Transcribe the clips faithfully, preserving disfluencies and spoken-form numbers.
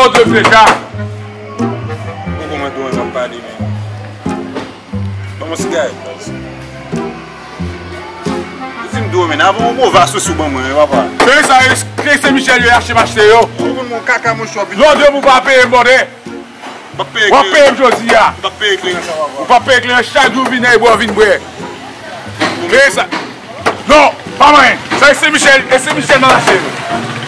Lòdwe vle ka. Ou konprann mwen dwe m ap pale, men. Ban m yon sigarèt. Ou di m dwe, men. Avan ou move asosye w ban mwen, men, papa. Peyi sa, e, e Sen Michèl yo achte m achte yo. Ou konn mwen kaka, mwen chòp. Lòdwe pou pa peye m, bòdè. W ap peye w ap peye m jodi a. M p ap peye kleran sa, papa. Ou p ap peye kleran, chak jou vin nan e bwè, vin bwè. Kleren sa. Non, pa manyen. Sa e Sen Michèl, e Sen Michèl m al achte.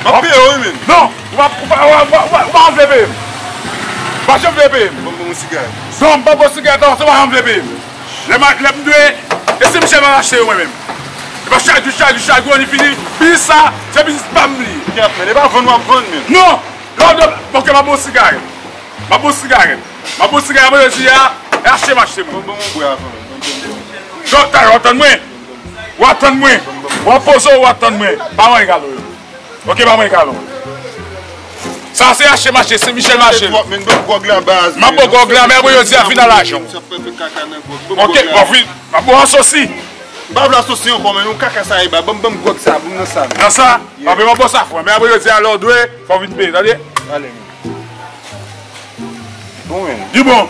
M ap peye w, wi, men. Non, ou pa, ou pa, ou pa, ou pa, ou pa vle peye m. Ou pa janm vle peye m. Ban m, ban m yon sigarèt. Non, m p ap ba w sigarèt, non, se ou pa janm vle peye m. Lè m, lè m dwe, e Sen Michèl m al achte yo mwen menm. E pa chak jou, chak jou, chak jou, ann fini. Biznis sa, se biznis pa m li ye. Kèt, men, e pa vann w ap vann, men. Non! Non, non, ok, m ap ba w sigarèt. M ap ba w sigarèt. M ap ba w sigarèt, mwen, jodi a, e achte m achte mwen. Ban m, ban m yon bwè avan, men. Ban m, ban m, ban m. Talè, w ap tann mwen. W ap tann mwen. W ap poze w, w ap tann mwen. Pa manyen galon yo. Ok, pa manyen galon. Sa se achte m achte, Sen Michèl m achte. Twòp, men, ban m gwòg la, baz. M ap ba w gwòg la, men apre jodi a, fin nan lajan w. Ok, bon, fin. M ap ba w asosi. M pa vle asosi ankò, men, yon kaka sa e ba. Ban m, ban m gwòg sa, ban m nan sa, men. Nan sa? Yeah. Anben, m ap ba w sa fwa, men apre jodi a, lè w dwe, fò w vin peye, tande? Ale, men. Bon, men. Di bon.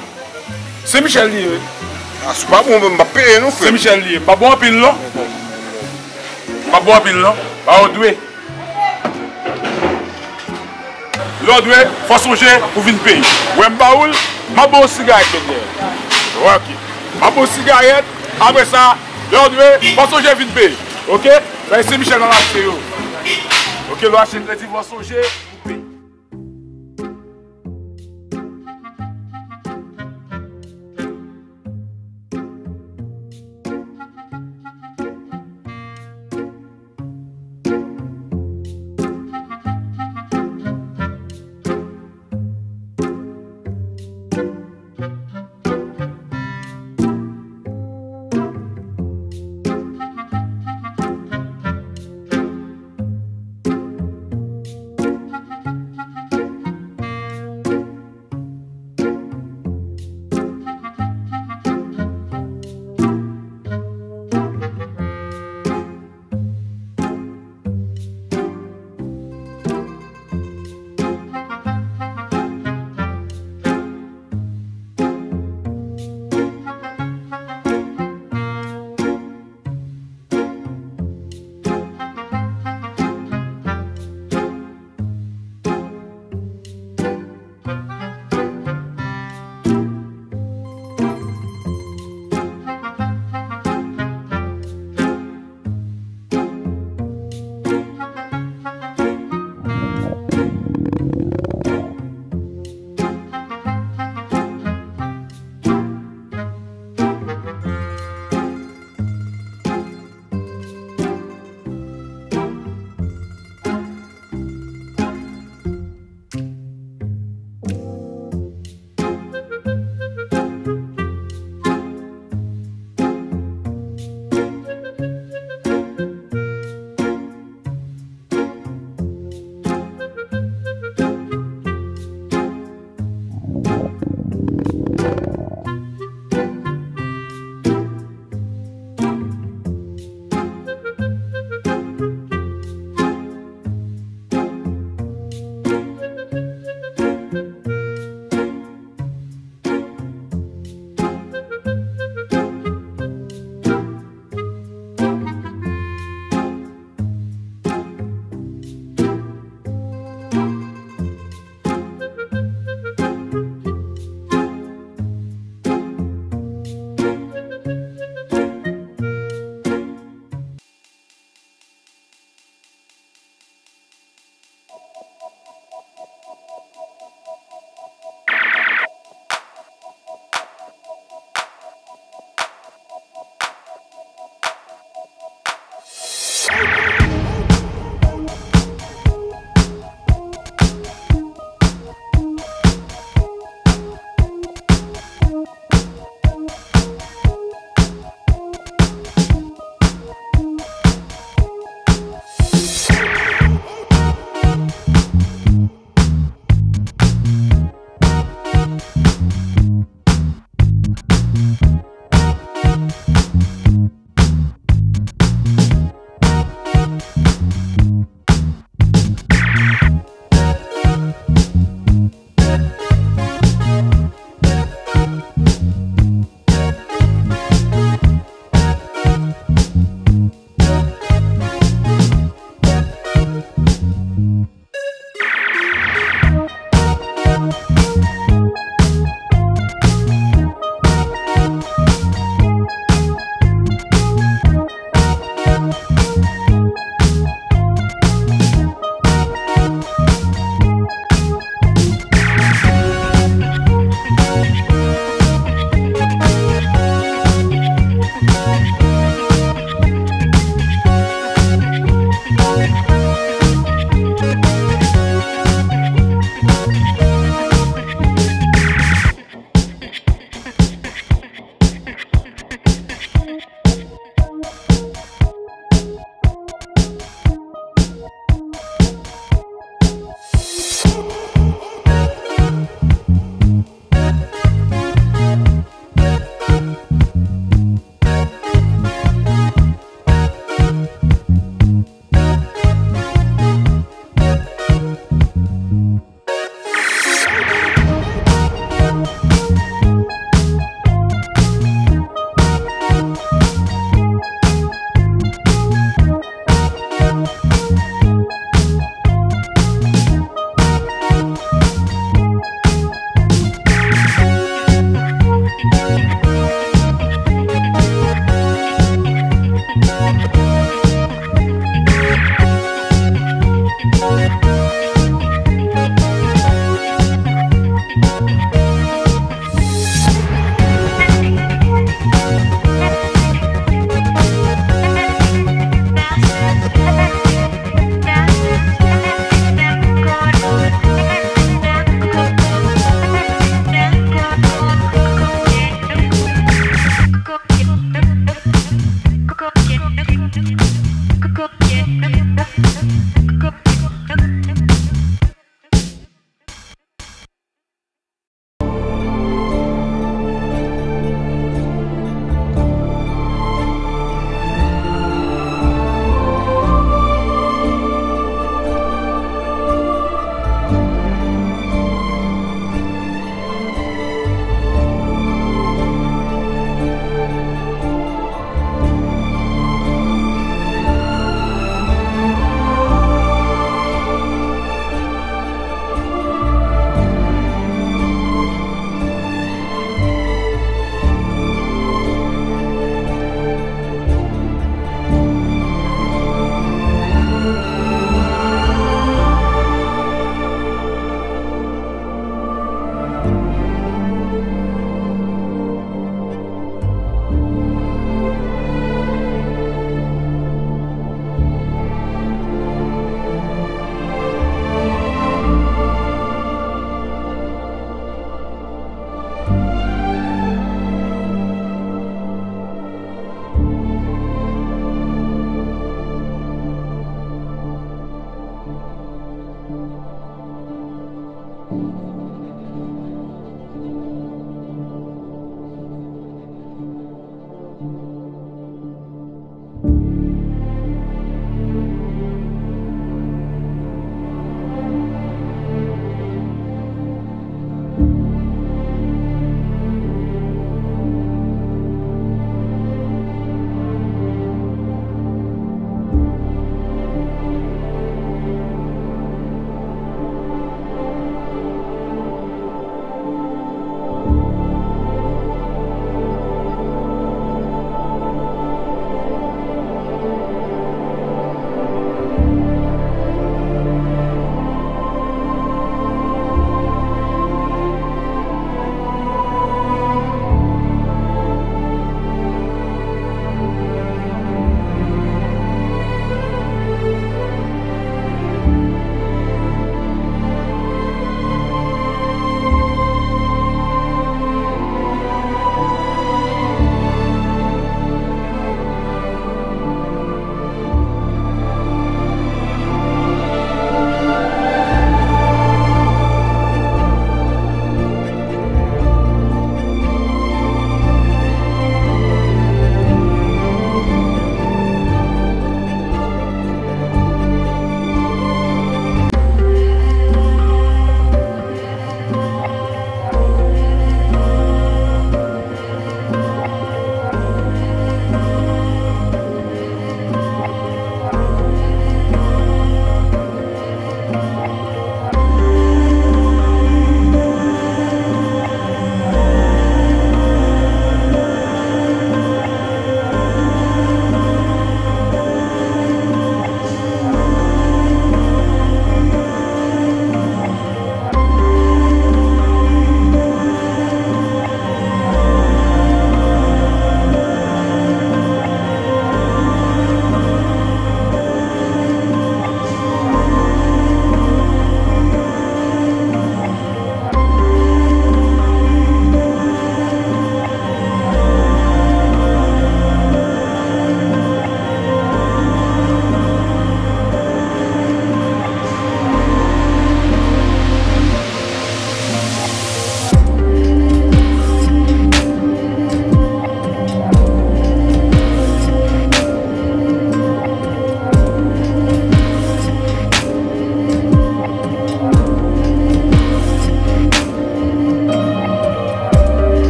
Sen Michèl li ye, wi. A, si w pa bon, m p ap peye non, frè. Sen Michèl li ye. M pa bon anpil, non. M pa bon anpil, non. Ba w dwe. Lè w dwe, fò sonje pou vin peye. Wè m ba ou l, m ap ba w sigarèt, bèt dèyè. Ok. M ap ba w sigarèt, apre sa, lè w dwe, fò sonje vin peye. Ok? Sa e Sen Michèl m al achte yo. Ok, lè w achte kredi, fò sonje pou peye.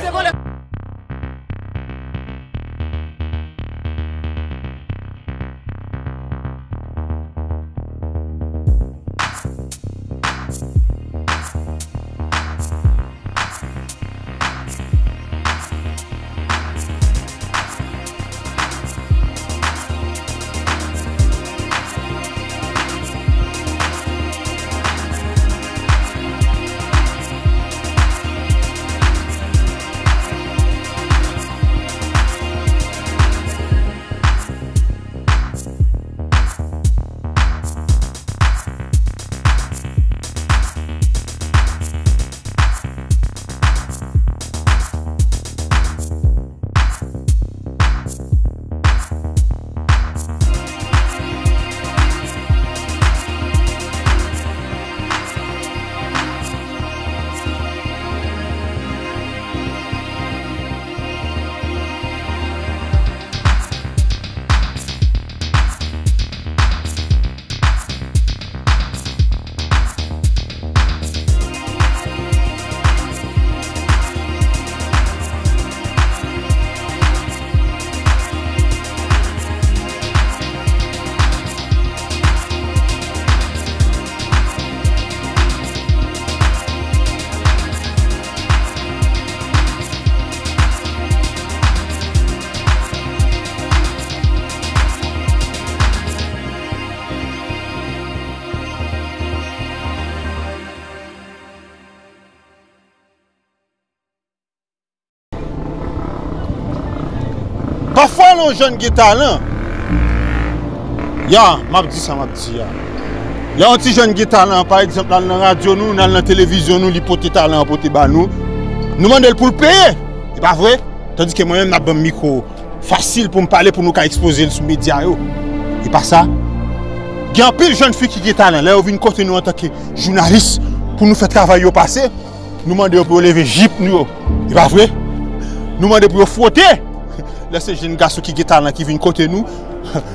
vòlè. Pafwa lè yon jèn gen talan, ya, m ap di sa m ap di a. Lè yon ti jèn gen talan, pa egzanp, l al nan radyo nou, l al nan televizyon nou, li pote talan an pote ba nou, nou mande l pou l peye. E pa vre? Tandike mwen menm, n ap ban m mikwo fasil pou m pale, pou nou ka ekspoze l sou medya yo. E pa sa? Gen anpil jèn fi ki gen talan, lè yo vin kote nou antanke jounalis pou nou fè travay yo pase, nou mande yo pou yo leve jip nou yo. E pa vre? Nou mande pou yo fwote. Lè se jèn gason ki gen talan ki vin kote nou,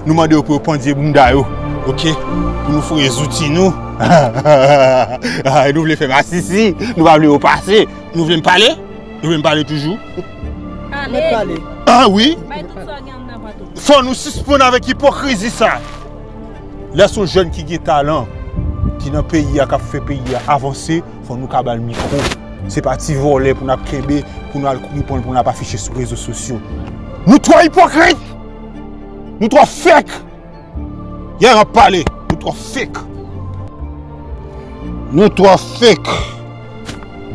nou mande yo pou yo pandye bounda yo. Oke? Pou nou foure zouti nou. Ah, nou vle fè masisi, nou pa vle yo pase. Nou vle m pale? Nou vle m pale toujou? Pale. Mèt pale. Ah wi. Bay tout sa w gen anndan pran tout. Fò nou sispann avèk ipokrizi sa. Lè se yon jèn ki gen talan, ki nan peyi a, k ap fè peyi a avanse, fò nou ka ba l mikwo. Se pa ti vòlè pou n ap kenbe, pou n al kouri pran l, pou n ap afiche sou rezo sosyo. Nou twò ipokrit! Nou twò fake! Ya, n ap pale. Nou twò fake. Nou twò fake.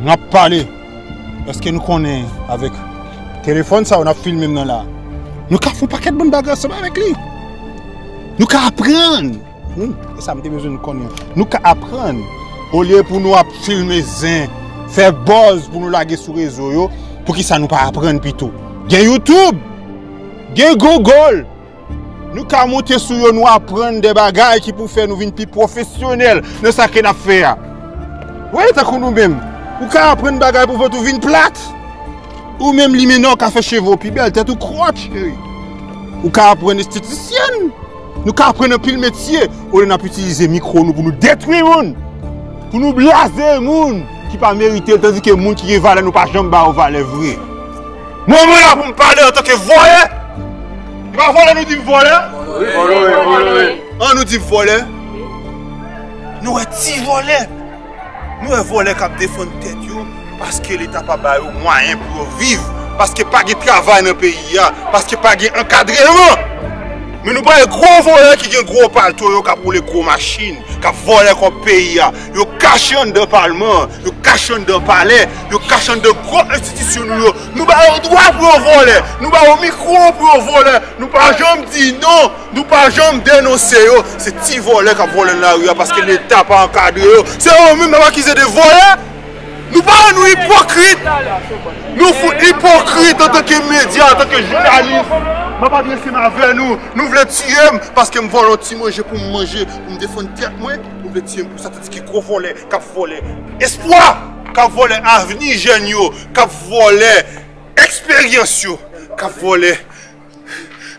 N ap pale. Èske nou konnen avèk telefòn sa yo n ap filme m nan la, nou ka fè yon pakèt bann bagay ansanm avèk li. Nou ka aprann. Hmm, e sa m te bezwen nou konnen. Nou ka aprann. Olye pou nou ap filme zen, fè buzz pou nou lage sou rezo yo, poukisa nou pa aprann pito? Gen YouTube, gen Google. Nou ka monte sou yo, nou aprann de bagay ki pou fè nou vin pi pwofesyonèl nan sa ke n ap fè a. Wi, tankou nou menm. Ou ka aprann bagay pou vant ou vin plat. Ou menm limena, ou ka fè cheve w pi bèl, tèt ou kwòt, cheri. Ou ka aprann estetisyèn. Nou ka aprann anpil metye. Olye n ap itilize mikwo nou pou nou detwi moun, pou nou blaze moun ki pa merite l, tandike moun ki gen valè, nou pa janm ba yo valè vre. Mwen, mwen la pou m pale antanke vòlè. E pa vòlè nou di m vòlè? Wi, vòlè, vòlè. An nou di m vòlè. Nou wè ti vòlè. Nou wè vòlè k ap defann tèt yo paske Leta pa ba yo mwayen pou yo viv, paske pa gen travay nan peyi a, paske pa gen ankadreman. Men nou pa wè gwo vòlè ki gen gwo palto yo k ap woule gwo machin, k ap vòlè kòb peyi a. Yo kache anndan palman, yo kache anndan palè, yo kache anndan gwo enstitisyon nou yo. Nou ba yo dwa pou yo vòlè, nou ba yo mikwo pou yo vòlè. Nou pa janm di non, nou pa janm denonse yo. Se ti vòlè k ap vòlè nan lari a paske Leta pa ankadre yo. Se yo menm n ap akize de vòlè. Nou pa, nou ipokrit. Nou fout ipokrit antanke medya, antanke jounalis. M ap adrese m avè nou. Nou vle tiye m paske m vòlè yon ti manje pou m manje, pou m defann tèt mwen. Nou vle tiye m pou sa, tandike gwo vòlè k ap vòlè espwa, k ap vòlè avni jèn yo, k ap vòlè eksperyans yo, k ap vòlè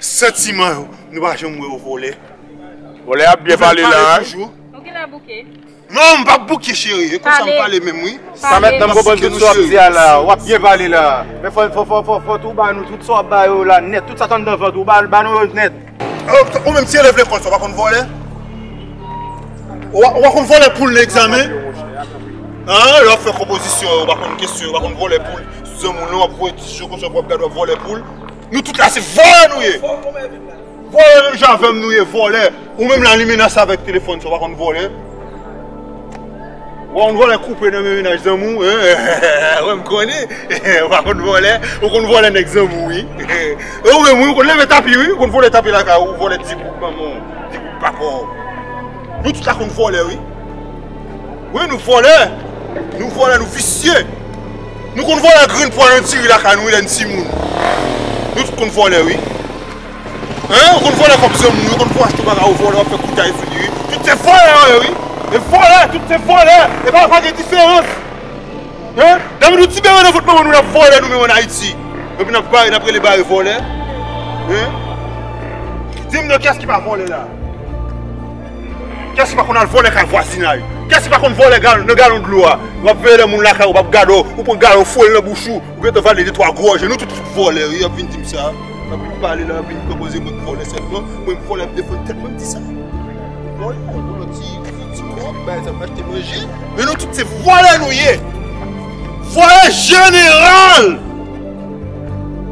santiman yo. Nou pa janm wè yo vòlè. Vòlè ap byen pale la. Toujou. Ou genlè bouke. Non, m p ap bouke cheri, e konsa m pale menm wi. Sa mèt nan m konprann tout sa w ap di a la, w ap byen pale la. Men fò fò fò fò fò tou ba nou tout sa w ap ba yo la nèt, tout sa k anndan vant ou ba ba nou yo nèt. Ou menm ti elèv lekòl sa w pa konn vòlè? Ou pa konn vòlè poul nan egzamen? An, lè w ap fè konpozisyon, ou pa konn kesyon, ou pa konn vòlè poul. Sou zanmi w lan w ap voye ti je konsa w ap gade w ap vòlè poul. Nou tout la se vòlè nou ye. Vòlè menm jan avè m nou ye, vòlè. Ou menm la li menas avèk telefòn sa, ou pa konn vòlè. Ou pa konn vòlè koupe nan men mennaj zanmi w, en? Wè m konnen. Ou pa konn vòlè, ou konn vòlè nèg zanmi w wi. E ou menm wi, ou konn leve tapi wi, ou konn vòlè tapi lakay ou, vòlè ti bout manman w, ti bout papa w. Nou tout la konn vòlè wi. Wi, nou vòlè. Nou vòlè, nou visye. Nou konn vòlè grenn pwa nan diri lakay nou wi lè n timoun. Nou tout konn vòlè wi. Hein? Ou konn vòlè kòb zanmi w, ou konn pou achte yon bagay ou vòlè, w ap fè koutay sou li wi. Tout se vòlè yo ye wi. E vòlè, tout se vòlè. E pa pa gen diferans. Hein? Depi nou ti bebe nan vant manman nou n ap vòlè nou menm ann Ayiti. Epi n ap bare, n ap rele bare vòlè. Hein? Di m non, kiyès ki pa vòlè la? Kiyès ki pa konn al vòlè kay vwazinay? Kiyès ki pa konn vòlè gal, nan galon dlo a? W ap veye lè moun lakay ou p ap gade w, ou pran galon ou foure l nan bouch ou, ou gentan vale de twa gòje. Nou tout fout vòlè wi, y ap vin di m sa. Y ap vin pale la, y ap vin pran poze mwen k vòlè sèlman. Mwen m vòlè, m defann tèt mwen, m di sa. Vòlè, vòlè ti, ti, ti kòb, bay sa m achte manje. Men nou tout se vòlè nou ye. Vòlè jeneral.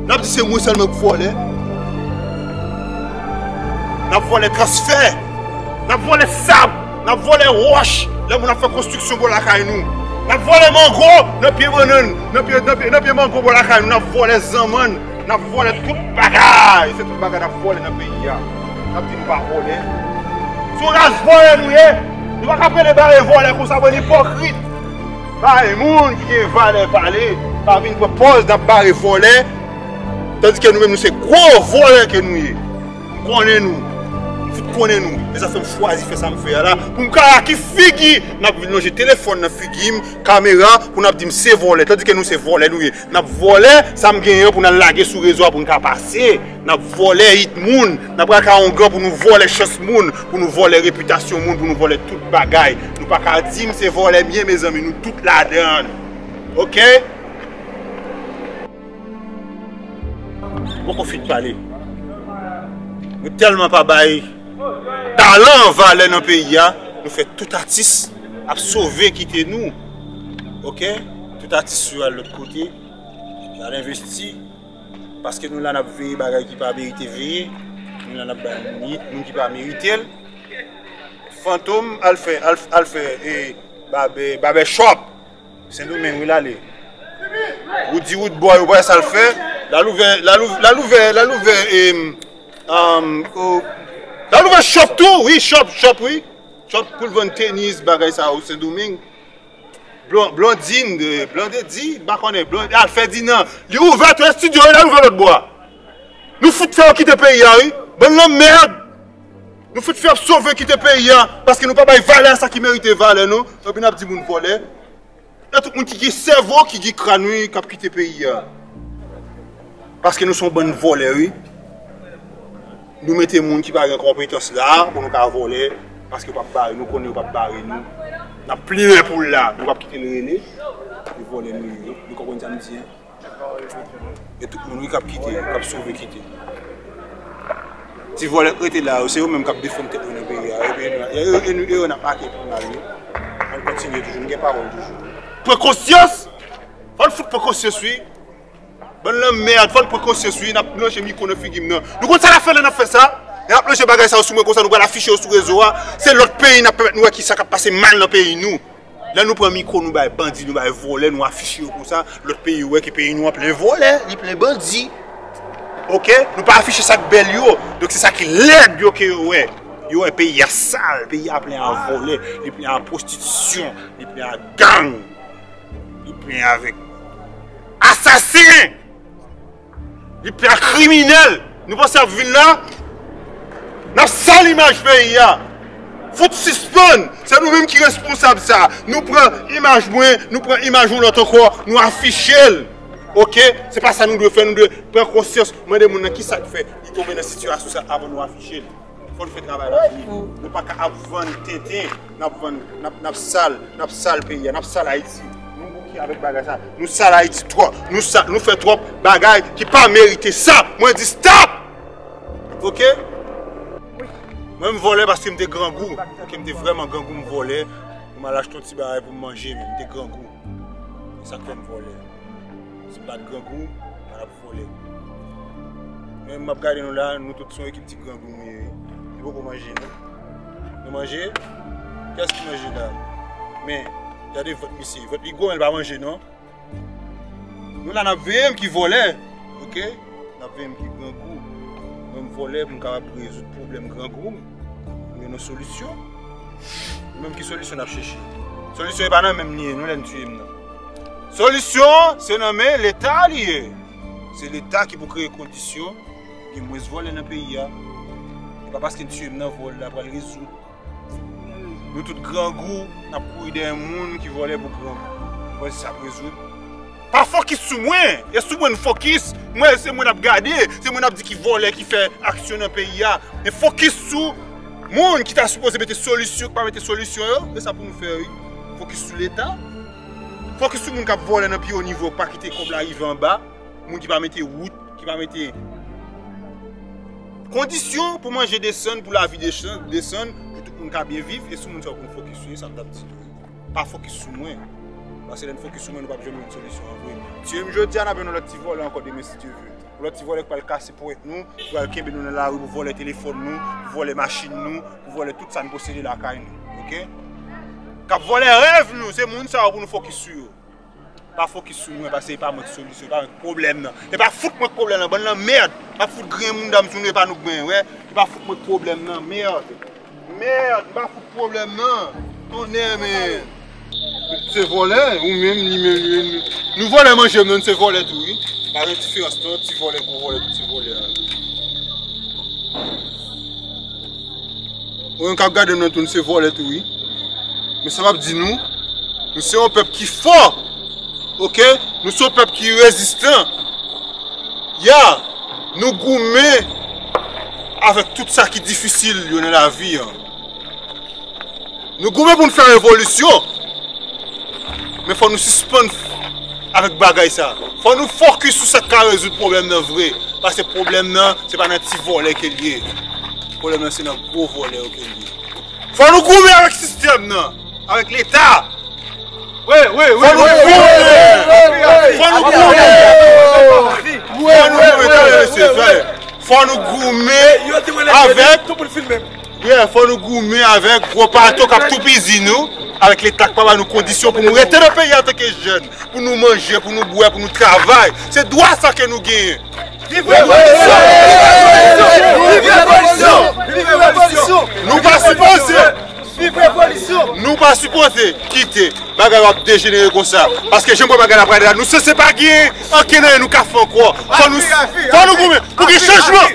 N ap di se mwen sèlman k vòlè. N ap vòlè transfè. N ap vòlè sab. N ap vòlè wòch. Lè moun ap fè konstriksyon bò lakay nou. N ap vòlè mango nan pye bannann. Nan pye, nan pye, nan pye mango bò lakay nou. N ap vòlè zanmann. N ap vòlè tout bagay. Se tout bagay n ap vòlè nan peyi a. N ap di nou pa vòlè. Se yon ras vòlè nou ye. Nou pa ka rele bare vòlè konsa, bann ipokrit. Bay moun ki gen valè pale, pa vin pran pòz n ap bare vòlè, tandike nou menm nou se gwo vòlè ke nou ye. M konnen nou. M fout konnen nou. E sa fè m chwazi fè sa m fè a la. Pou m ka wè ak ki figi n ap vin lonje telefòn nan figi m, kamera, pou n ap di m se vòlè. Tandike nou se vòlè nou ye. N ap vòlè sa m genyen an pou n al lage sou rezo a pou n ka pase. N ap vòlè it moun. N ap pral kay ongan pou nou vòlè chans moun, pou nou vòlè repitasyon moun, pou nou vòlè tout bagay. Nou pa ka di m se vòlè m ye, mezanmi, nou tout ladan. Oke? M poko fin pale. Nou tèlman pa bay talan valè nan peyi a, nou fè tout atis ap sove kite nou. Oke? Tout atis yo al lòt kote, y al envesti, paske nou la n ap veye bagay ki pa merite veye, nou la n ap bay moun, moun ki pa merite l. Fantom al fè, al, al fè e, babè, babè shop. Sendomeng wi l ale. Woody Woodboy ou pa wè sa l fè? L al ouvè, l al ouvè, l al ouvè, l al ouvè, em, em, o, l al ouvè shop tou, wi, shop, shop, wi. Shop pou l vann tenis, bagay sa yo, Sendomeng. Blon-, Blondine, de, Blondedy, m pa konnen, Blond-, al Ferdinand. Li ouvè tou estidyo, l al ouvè lòt bò a. Nou fout fè yo kite peyi a, wi. Bann lanmèd. Nou fout fè ap sove kite peyi a, paske nou pa bay valè a sa ki merite valè, non. Epi n ap di moun vòlè. E tout moun ki gen sèvo, ki gen kràn, wi, k ap kite peyi a. Paske nou se yon bann vòlè, wi. Nou mete moun ki pa gen konpetans la pou nou ka vòlè, paske yo p ap bare, nou konnen yo p ap bare nou. N ap plimen poul la, nou p ap kite l rele. Se vòlè nou ye, nou konprann sa m di a? E tout moun wi k ap kite, k ap sove kite. Ti vòlè k rete la yo, se yo menm k ap defann tèt yo nan peyi a. Epi e nou, e nou, e nou, e nou n ap make pi mal wi. Ann kontinye toujou, nou gen pawòl toujou. Pran konsyans! Fò n fout pran konsyans wi. Bann lanmèd, fò n pran konsyans wi, n ap lonje mikwo nan figi m nan. Nou konn sa n ap fè lè n ap fè sa? Lè n ap lonje bagay sa yo sou mwen konsa, nou pral afiche yo sou rezo a. Se lòt peyi n ap pèmèt nou wè kisa k ap pase mal nan peyi nou. Lè nou pran mikwo, nou bay bandi, nou bay vòlè, nou afiche yo konsa, lòt peyi yo wè ke peyi nou an plen vòlè, li plen bandi. Oke? Nou pa afiche sa k bèl yo. Donk se sa ki lèd yo ke yo wè. Yo wè peyi a sal, peyi a plen a vòlè, li plen a pwostitisyon, li plen a gang, li plen avèk asasen. Li plen a kriminèl. Nou panse y ap vin la? N ap sal imaj peyi a. Fout sispann. Se nou menm ki responsab sa. Nou pran imaj mwen, nou pran imaj yon lòt ankò, nou afiche l. Ok? Se pa sa nou dwe fè, nou dwe pran konsyans, mande moun nan ki sa k fè li tonbe nan sitiyasyon sa avan nou afiche l. Fò n fè travay la pou li. Nou pa ka ap vann tenten, n ap vann, n ap, n ap sal, n ap sal peyi a, n ap sal Ayiti. Nou bouke avèk bagay sa. Nou sal Ayiti twòp. Nou sa, nou fè twòp bagay ki pa merite sa. Mwen di stop! Ok? Mwen m vòlè paske m te grangou. Ok, m te vrèman grangou, m vòlè. Pou m al achte yon ti bagay pou m manje, men m te grangou. Se sa k fè m vòlè. Si m pa t grangou, m pa t ap vòlè. Men m ap gade nou la, nou tout se yon ekip ti grangou nou ye. Nou poko manje, non? Nou manje? Kiyès ki manje la? Men, gade vant misye. Vant li gwo, men l pa manje, non? Nou la, n ap veye m ki vòlè. Ok? N ap veye m ki grangou. Mwen, m vòlè pou m kapab rezoud pwoblèm grangou m. M gen yon solisyon. Nou menm ki solisyon n ap chèche? Solisyon e pa nan men m li ye, non, lè n tiye m nan. Solisyon, se nan men Leta li ye. Se Leta ki pou kreye kondisyon, gen mwens vòlè nan peyi a. E pa paske n tiye m nan vòl la pral rezoud. Nou tout grangou, n ap kouri dèyè moun ki vòlè pou grangou. Mwen, se sa k rezoud. Pa fokis sou mwen, e sou mwen n fokis. Mwen, se mwen n ap gade, se mwen n ap di ki vòlè ki fè aksyon nan peyi a. Men fokis sou moun ki ta sipoze mete solisyon, ki pa mete solisyon yo. E sa pou nou fè, wi. Fokis sou Leta. Fokis sou moun k ap vòlè nan pi wo nivo, k pa kite kòb la rive anba. Moun ki pa mete wout, ki pa mete kondisyon pou manje desann, pou lavi desann, desann, pou tout moun ka byen viv, e sou moun sa yo pou n fokis sou yo, sa m t ap di tou. Pa fokis sou mwen. Paske lè n fokis sou mwen, nou p ap janm jwenn solisyon an vre. Tiye m jodi a, n ap jwenn yon lòt ti vòlè ankò demen si Dye vle. Yon lòt ti vòlè k pral kase ponyèt nou, ki pral kenbe nou nan lari pou vòlè telefòn nou, pou vòlè machin nou, pou vòlè tout sa n posede lakay nou. Ok? K ap vòlè rèv nou, se moun sa yo pou nou fokis sou yo. Pa fokis sou mwen, paske e pa mwen k solisyon, e pa mwen k pwoblèm nan. E pa fout mwen k pwoblèm nan, bann lanmèd. Pa fout griyen mounda m sou nou, e pa nou k griyen, wè. E pa fout mwen k pwoblèm nan, mèd. Mèd, m pa fout pwoblèm nan. Tonnè, men. Se vòlè, ou menm, li menm, li menm. Nou vòlè manje m nan, se vòlè tou, wi. Pa gen diferans, non, ti vòlè, gwo vòlè, tout se vòlè a. Ou menm k ap gade m nan tou, nou se vòlè tou, wi. Men sa m ap di nou, nou se yon pèp ki fò. Ok? Nou se yon pèp ki rezistan. Ya, nou goumen avèk tout sa ki difisil yo nan lavi an. Nou goumen pou n fè revolisyon. Men fò nou sispann avèk bagay sa. Fò nou fokis sou sa k ka rezoud pwoblèm nan vre. Paske pwoblèm nan, se pa nan ti vòlè ke l ye. Pwoblèm nan, se nan gwo vòlè yo ke l ye. Fò nou goumen avèk sistèm nan, avèk Leta. Wi, wi, wi. Fò nou goumen. Fò nou goumen. Fò nou goumen, tande, mesye, tande. Fò nou goumen avèk, wi, fò nou goumen avèk gwo patwon k ap toupizi nou, avèk Leta k pa ba nou kondisyon pou nou rete nan peyi a antanke jèn, pou nou manje, pou nou bwè, pou nou travay. Se dwa sa ke nou genyen. Viv revolisyon! Viv revolisyon! Viv revolisyon! Nou pa sipoze, viv revolisyon! Nou pa sipoze kite bagay yo ap dejenere konsa. Paske jan m wè bagay la prale la, nou sanse pa gen ankenn anyen nou ka fè ankò. Fò nou, fò nou goumen pou gen chanjman.